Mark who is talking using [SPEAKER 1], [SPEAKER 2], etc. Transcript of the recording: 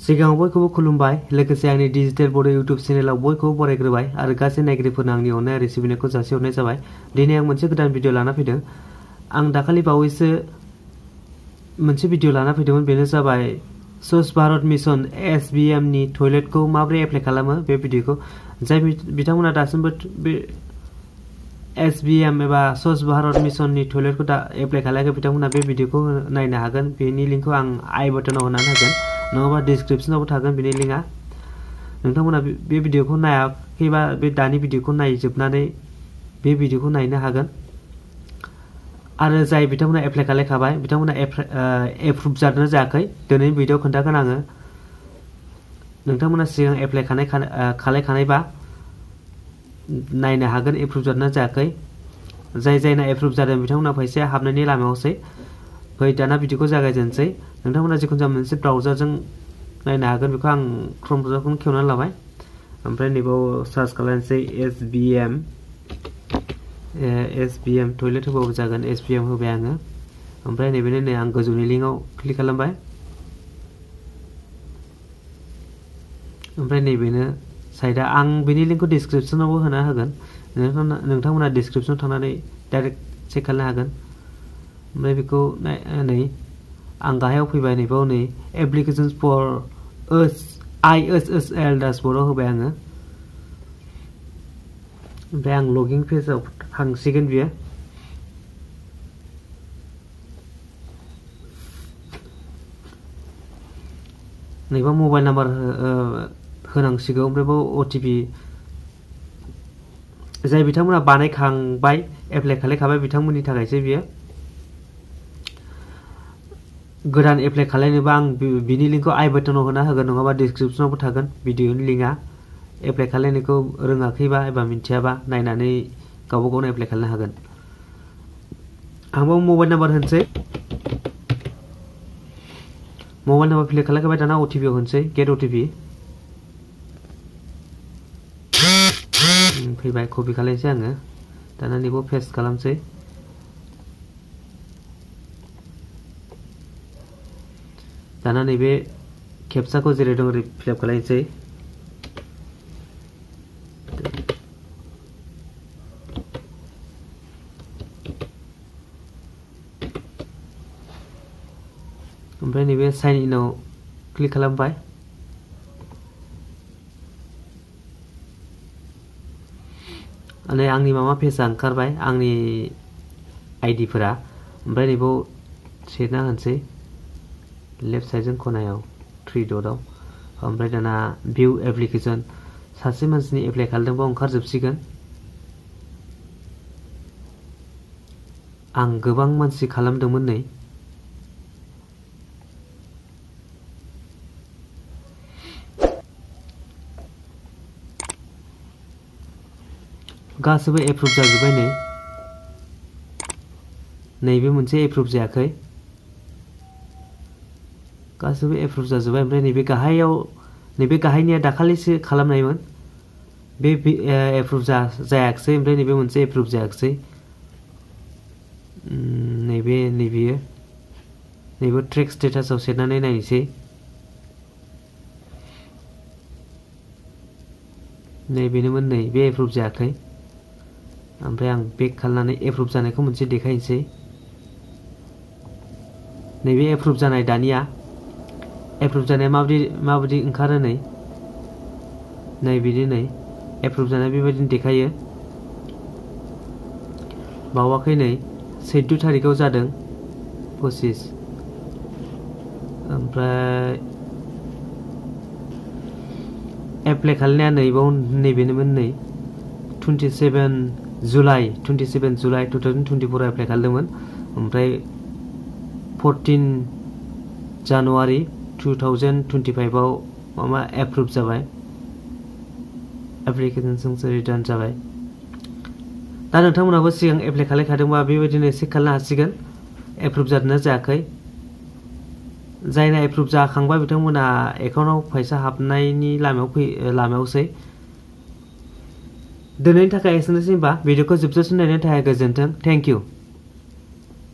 [SPEAKER 1] सिगाङाव बयखौबो खुलुमबाय लोगोसे आंनि डिजिटेल बड' इउटुब चेनेलाव बयखौबो बरायग्रोबाय आरो गासै नायगिरिफोरनो आंनि अननाय आरो सिबिनायखौ जासिहरनाय जाबाय। दिनै आं मोनसे गोदान भिडिअ लाना फैदों। आं दाखालि बावैसो मोनसे भिडिअ लाना फैदोंमोन, बेनो जाबाय स्वच्छ भारत मिशन SBM नि टयलेटखौ माबोरै एप्लाइ खालामो बे भिडिअखौ। जाय बिथांमोना दासिमबो बे SBM एबा स्वच्छ भारत मिशननि टयलेटखौ दा एप्लाइ खालामाखै बिथांमोना बे भिडिअखौ नायनो हागोन। बेनि लिंकखौ आं आई बटनाव होनानै होगोन, नङाबा डिसक्रिप्शनावबो थागोन बेनि लिंकआ। नोंथांमोना बे भिडिअखौ नायाखैबा बे दानि भिडिअखौ नायजोबनानै बे भिडिअखौ नायनो हागोन। आरो जाय बिथांमोना एप्लाइ खालामखाबाय बिथांमोना एप्रुभ जादोंना जायाखै दिनैनि भिडिअआव खोन्थागोन आङो। नोंथांमोना सिगां एप्लाइ खालामखानायबा नायनो हागोन एप्रुभ जादोंना जायाखै। जायना एप्रुभ जादों बिथांमोना फैसाया हाबनायनि लामायावसै। फै दाना भिडिअखौ जागायजेनसै। नोंथांमोना जिखुनु जाया मोनसे ब्राउजारजों नायनो हागोन। बेखौ आं क्रोम ब्राउजारखौनो खेवनानै लाबाय। ओमफ्राय नैबाव सार्च खालामनोसै SBM टयलेट होबाबो जागोन। SBM होबाय आङो। ओमफ्राय नैबेनो नै आं गोजौनि लिंकआव क्लिक खालामबाय। ओमफ्राय नैबेनो साइडआ आं बेनि लिंकखौ डिसक्रिप्शनावबो होना होगोन। नोंथांमोना डिसक्रिप्शनाव थांनानै डाइरेक्ट चेक खालामनो हागोन। ओमफ्राय बेखौ नै आं गाहायाव फैबाय। नैबाव नै एप्लिकेशन्स फर ISSL डासबर्डआव होबाय आङो। ओमफ्राय आं लगिं पेजआव थांसिगोन बियो। नैबा मबाइल नाम्बार होनांसिगौ। ओमफ्राय बाव OTP जाय बिथांमोना बानायखांबाय एप्लाइ खालामखाबाय बिथांमोननि थाखायसो बियो। गोदान एप्लाइ खालामनोबा आं बिनि लिंकखौ आई बटनाव होना होगोन, नङाबा डिसक्रिप्शनावबो थागोन भिडिअनि लिंकआ। एप्लाइ खालामनायखौ रोङाखैबा एबा मिथियाबा नायनानै गावबा गावनो एप्लाइ खालामनो हागोन। आंबो मबाइल नाम्बार होनोसै। मबाइल नाम्बार फिल खालामखाबाय। दाना OTP होनोसै, गेट OTP। फैबाय, कपि खालामनोसै आङो। दाना नैबाव पेस्ट खालामसै। दाना नैबे केपचाखौ जेरै दं ओरै फिलआप खालामनोसै। ओमफ्राय नैबे साइन इनआव क्लिक खालामबाय। नै आंनि माबा पेजआ ओंखारबाय, आंनि आइडिफोरा। ओमफ्राय नैबाव सेरना होनोसै लेफ्ट साइडजों खनायाव 3 डटआव। ओमफ्राय दाना भिउ एप्लिकेशन सासे मानसिनि एप्लाइ खालामदोंबा ओंखारजोबसिगोन। आं गोबां मानसि खालामदोंमोन नै। गासैबो एप्रुभ जाजोब्बाय नै। नैबे मोनसे एप्रुभ जायाखै। गासैबो एप्रुभ जाजोब्बाय। ओमफ्राय नैबे गाहायाव नैबे गाहायनिया दाखालिसो खालामनायमोन, बे एप्रुभ जायाखिसै। ओमफ्राय नैबे मोनसे एप्रुभ जायाखिसै। नैबेयो नैबे ट्रेक स्टेटासआव सेरनानै नायनोसै। नैबेनोमोन नै बे एप्रुभ जायाखै। ओमफ्राय आं बेक खालामनानै एप्रुभ जानायखौ मोनसे देखायनोसै। नैबे एप्रुभ जानाय दानिया एप्रुभ जानाया माबायदि ओंखारो नै बिदि नै एप्रुभ जानाय बेबायदिनो देखायो। बावाखै नै 14 थारिखआव जादों 25। ओमफ्राय एप्लाइ खालामनाया नैबेनोमोन नै 27 जुलाइ 2024 एप्लाइ खालामदोंमोन। ओमफ्राय 14 जानुवारि 2025आव माबा एप्रुभ जाबाय। एप्लिकेशनजोंसो रिटार्न जाबाय। दा नोंथांमोनाबो सिगां एप्लाइ खालामखादोंबा बेबायदिनो चेक खालामनो हासिगोन एप्रुभ जादोंना जायाखै। जायना एप्रुभ जाखांबाय बिथांमोना एकाउन्टआव फैसा हाबनायनि लामायावसै। दिनैनि थाखाय एसेनोसै होनबा भिडिअखौ जोबजासिम नायनायनि थाखाय गोजोन्थों। Thank you.